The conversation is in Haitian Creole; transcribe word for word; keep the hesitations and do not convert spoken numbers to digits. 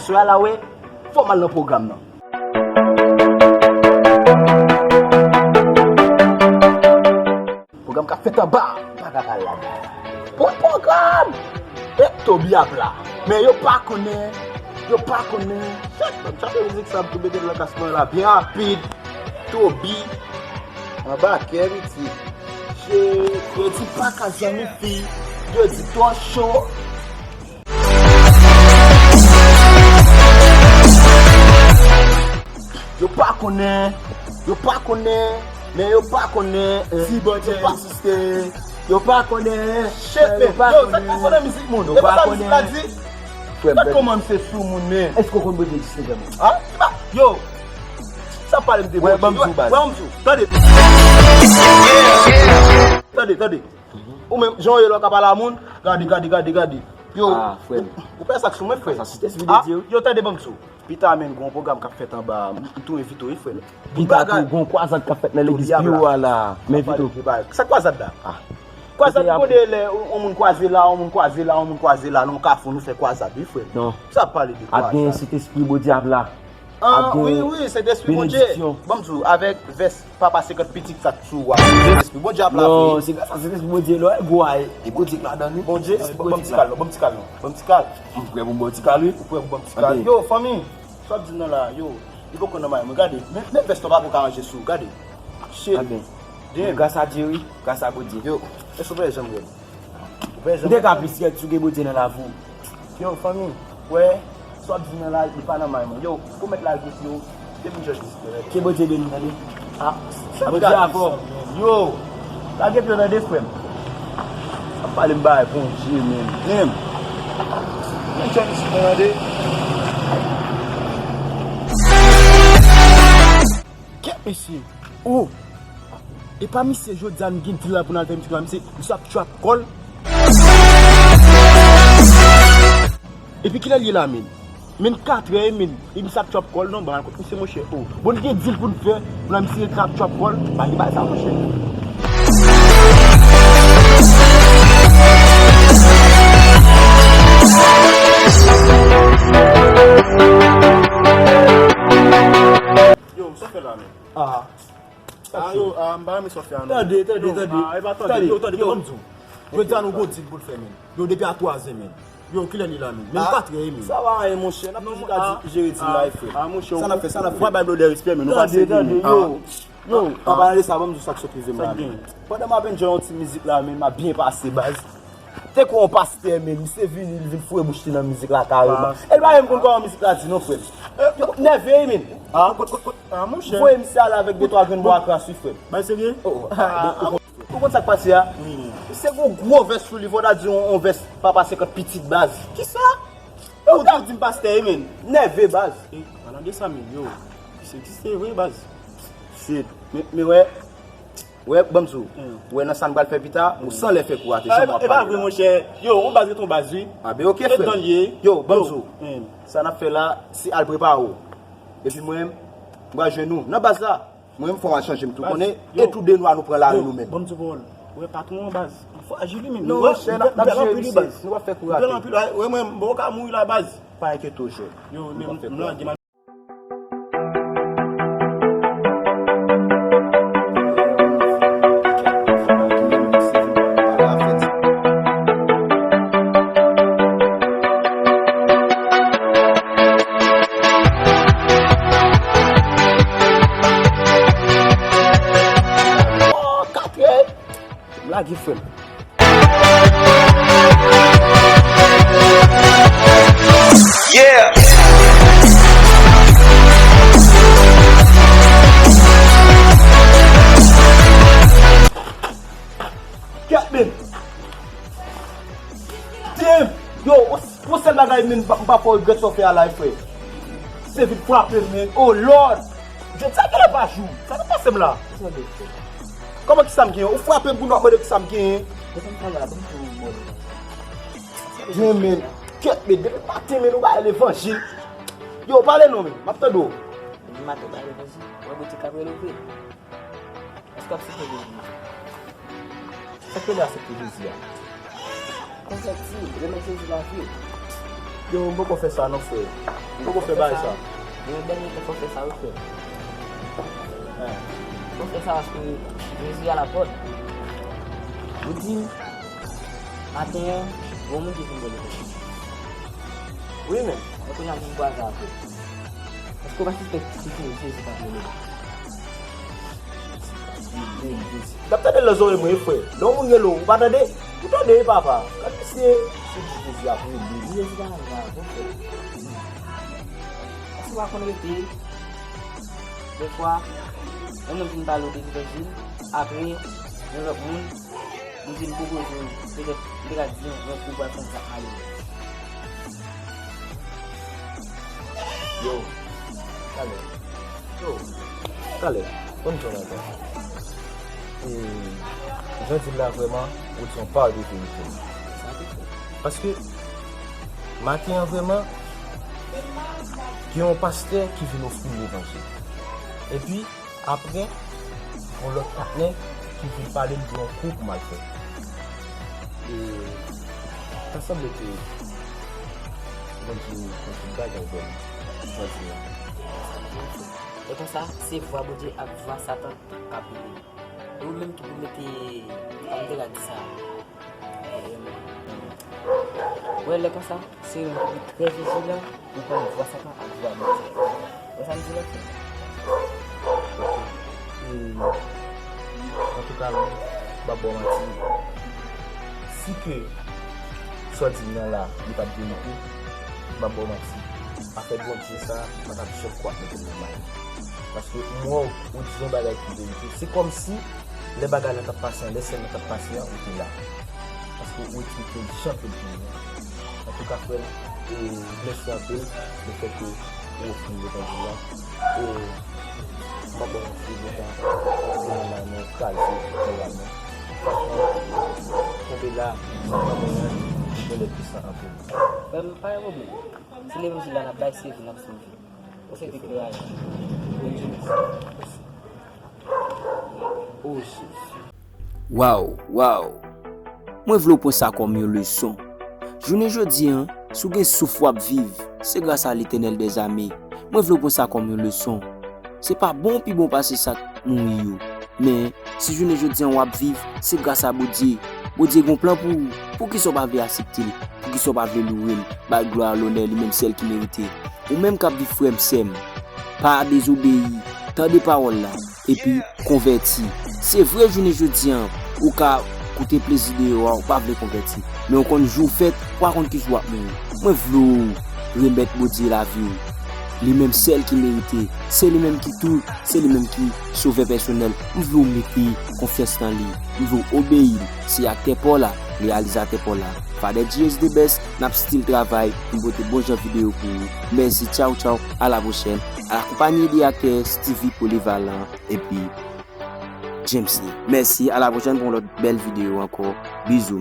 Sou la, la, wi, fò m al nan pwogram nan. Pwogram k ap fèt anba, m pa ka pa al ladan. Bon pwogram! E Toby ap la. Men yo pa konnen, yo pa konnen. Chak, chak mizik sa ap tou mete nan klas mwen la, byen rapid. Toby, anba kè, pitit. Che, yo di pa ka zanmi fi, yo di twò cho. Yo pa konnen, yo pa konnen, men yo pa konnen, eh, si Bondye yo pa, egziste, yo pa konnen, shit, eh, yo men, pa yo, sa konnen, ki konnen mizik moun? Yo e pa pa sa mizik la konnen. Di? Frè m, gad kòman misye sou moun, men. Èske w konn Bondye egziste vrèman? Ah, ki ba, yo, sa pale m de Bondye. Wè, ban m di w, baz. Wè, ban m di w. Tande. Tande, tande. Ou menm, jan w ye la w ka pale a moun, gade, gade, gade, gade. Yo, ah, frè m, ou, ou fè sa k sou mwen, frè. Sa se tèks videyo. Ah, yo, tande, ban m di w. Pita, men, gon pwogram k ap fèt anba, m tou envite w, wi, frè. Pita tou, gon kwazad k ap fèt nan legliz pi wo a la. M envite w. Sa kwazad la? Ah. Kwazad, ou konnen lè yon, yon moun kwaze la, yon moun kwaze la, yon moun kwaze la, nan yon kafou, nou fè kwazad, wi, frè. Non. Sa ap pale de kwazad. Ap gen Sentespri Bondye ap la. Ah, wi, wi, Sentespri Bondye. Ban m di w, avèk vès papa senkant pitit sa k sou ou a. Sentespri Bondye ap la vre. Non, se gras a Sentespri Bondye, lè w gwo a, e Bondye k ladan l, wi. Bondye, ban m ti kal non, ban m ti kal non, ban m ti kal. M prè pou m ba w ti kal, wi. Ou prè pou ban m ti kal. Yo, fanmi, sa w ap di m nan la, yo, li poko nan may mwen, gade. Men, men vès la pako ka ranje sou, gade. Shit. Damn. Gras a Dye, wi, gras a Bondye. Yo, èske w pa janm wè m? M te ka plis rèd si w gen Bondye nan lavi w. Yo, fanmi, wè, sa w ap di nan la, li pa nan may mwen. Yo, ou mèt lage pye w, depi m jwenn mizik yo rèd. Ke Bondye beni w, tande. Ah, Bondye avè w. Yo, lage pye w, tande, frè m. Ap pale m bagay Bondye, men. Men. Men jwenn mizik yo, tande. Kèt, mesye. Oh! E pa misye jodi a nou gen deal la pou n al fè mizik la, misye, misye ap trap kò l. Epi kilè l ye la, men? Men katrè, men, e misye ap trap kò l, non, ban al kot misye, monchè. Oh! Bon, nou gen deal pou n fè, pou n al misye trap, trap kò l, pa gen bagay sa, monchè. Yo, sa fè la, men? Ah. Ah, yo, ah, m pa renmen sa w fè a, non. Tande, tande, tande. Ah, e pa tande. Yo, tande, yo, ban m di w. Jodi a nou gon deal pou n fè, men. Yo, depi a twa zè, men. Yo, kilè li la, men? Men katrè, men. Sa va anyen, monchè. N ap toujou ka di, jere deal la, frè. Ah, monchè, sa n ap fè, sa n ap fè. Ou pa bay blodè respè, men nou pa serye, men. Tande, tande, yo. Yo, an palan de sa, ban m di w sa k sot rive m la, men. Pandan m ap enjoy yon ti mizik la, men, m ap byen pase, baz. Te kou yon pastè, men, misye vini, li vin foure bouch li nan mizik la kareman. E l pa menm konn kòman mizik la di, non, frè m. Yo, nève, men. Ah, kot, kot, kot, ah, monchè. Voye misye ale avèk de twa grenn bwa kras, wi, frè m. Bay serye? Oh, oh. Ou konn sa k pase a? Wi. Misye gon gwo vès sou li, fò w ta di yon, yon vès papa senkant pitit, baz. Kisa? E ou toujou di m pastè, wi, men. Nève, baz. E, palan de sa, men, yo. Misye egziste vre, baz. Shit. Men, men wè. Wè, ban m di w. Wè, nan sa n pral fè pita, ou san lè fè kou a te, jan w ap pale la. E pa vre, monchè. Yo, yon baz ret yon baz, wi. A ben, oke, frè m. Yo, ban m di w. Sa n ap fè la, se al prepare w. Epi mwen, m pral jwenn ou. Nan baz la, mwen, fò m al chanje m tou. Konnen, e tou de nwa nou pran lari nou menm. Ban m di w pawòl. Wè, patwon an, baz. Li frajil, wi, men. Non, monchè, n ap jere misye. Nou pa fè kou rate. Wè, mwen, m poko ka mouri la, baz. Pa enkyete w, chè. Yo, men, m lage m. Oh, katrè! Lage, frè m. Yeah. Kèt, men. Damn. Yo, yon sèl bagay, men, m pa, m pa fè w regrèt sa w fè a la, frè. Se vin frape m, men. Oh, Lord. Jodi a, kilè pa jou? Sa k ap pase m la? Kòman, kisa m genyen? Ou frape m pou nou ap mande kisa m genyen. Depi m pale a, ban m tou mòde. Damn, men. Kèt, men. Depi maten, men, nou bay levanjil. Yo, pale non, men. M ap tande w. Depi maten, w bay levanjil. Wè, Bondye ka rele w vre. Èske w aksepte Jezi? Sa k rele aksepte Jezi a? Konvèti, remèt Jezi lavi w. Yo, m poko fè sa non, frè. M poko fè bagay sa. Yo, dènye tan fò fè sa, wi, frè. Fò fè sa paske Jezi a la pòt. Ou di, maten an, gon moun ki vin bò lekòl. Wi, men. Mwen kounye a vin kwaze avè w. Èske w pa sispèk si se Jezi k ap rele l? M ap tande l nan zòrèy mwen, frè. Lè yon moun rele w, ou pa tande? Ou tande, wi, papa. Gad misye, se Jezi ap rele l. Jezi pa nan zòrèy, frè. Èske w pa konn rete? Dèfwa, yon moun vin pale w de levanjil, apre, yon lòt moun, li vin pwopoze w, petèt, li te ka di yon, yon kou pral fè yon zak malere. Yo, talè. Yo, talè. Konn jan w la. E, jan w di l la vrèman, ou di yon pawòl de verite. Paske, maten an vrèman, gen yon pastè ki vin ofri m levanjil. Epi, apre, yon lòt patnè ki vin pale m de yon kou pou m al fè. E, ta sanble ke Bondye konn tout bagay vrèman. Jan w di a. E konsa, se vwa Bondye ak vwa Satan k ap rele. E ou menm tou pou mete, kòm m te ka di sa. Wè, lè konsa, se yon moun ki trè vijilan pou konn vwa Satan ak vwa Bondye. Wè sa m di la, frè? Ok. E, antouka, m p ap ba w manti. Si ke sa w di m nan la, li pa t verite, m p ap ba w manti. Afè Bondye sa, m pa t ap janm kwè ap mete l nan may. Paske m wè w, ou di yon bagay ki verite. Se kòmsi lè bagay la t ap pase an, lè sèn nan t ap pase an, ou te la. Paske ou eksplike l jan ke l te ye an. Antouka, frè m, e mèsi anpil lefètke ou ofri m levanjil la. E m ap ba w mèsi deja, ou nan may mwen, ou kraze moralman. Franchman, kenbe la, sa k nan men w, yon lèt pwisan anpil. Frè m, pa gen pwoblèm. Se levanjil la n ap bay, se vi n ap sove. Ou se deklarasyon. Bondye mèsi. O Jezi. Waw, waw. Mwen vle w pran sa kòm yon leson. Jounen jodi an, si w gen souf w ap viv, se gras a Letènèl dèzame. Mwen vle w pran sa kòm yon leson. Se pa bon pi bon pase sa k mouri yo. Men, si jounen jodi an w ap viv, se gras a Bondye. Bondye gen yon plan pou ou. Poukisa w pa vle aksepte l? Poukisa w pa vle louwe l, ba l glwa, lonè, li menm sèl ki merite? Ou menm k ap viv, frè m, sè m, pa dezobeyi, tande pawòl la, epi konvèti. Se vre, jounen jodi an, ou ka koute plezi deyò a, ou pa vle konvèti. Men ou konn jou w fèt, ou pa konn ki jou w ap mouri. Mwen vle w remèt Bondye lavi w. Li menm sèl ki merite. Se li menm ki tout. Se li menm ki sovè pèsonèl. M vle w mete konfyans nan li. M vle w obeyi l. Se aktè pa w la, reyalizatè pa w la. Father G is the best, n ap still travay pou n pote bon jan videyo pou ou. Mèsi, tchaw, tchaw, a la pwochèn. Akonpaye de aktè Steevie Polyvalent epi James Lee. Mèsi, a la pwochèn pou yon lòt bèl videyo ankò. Bizou.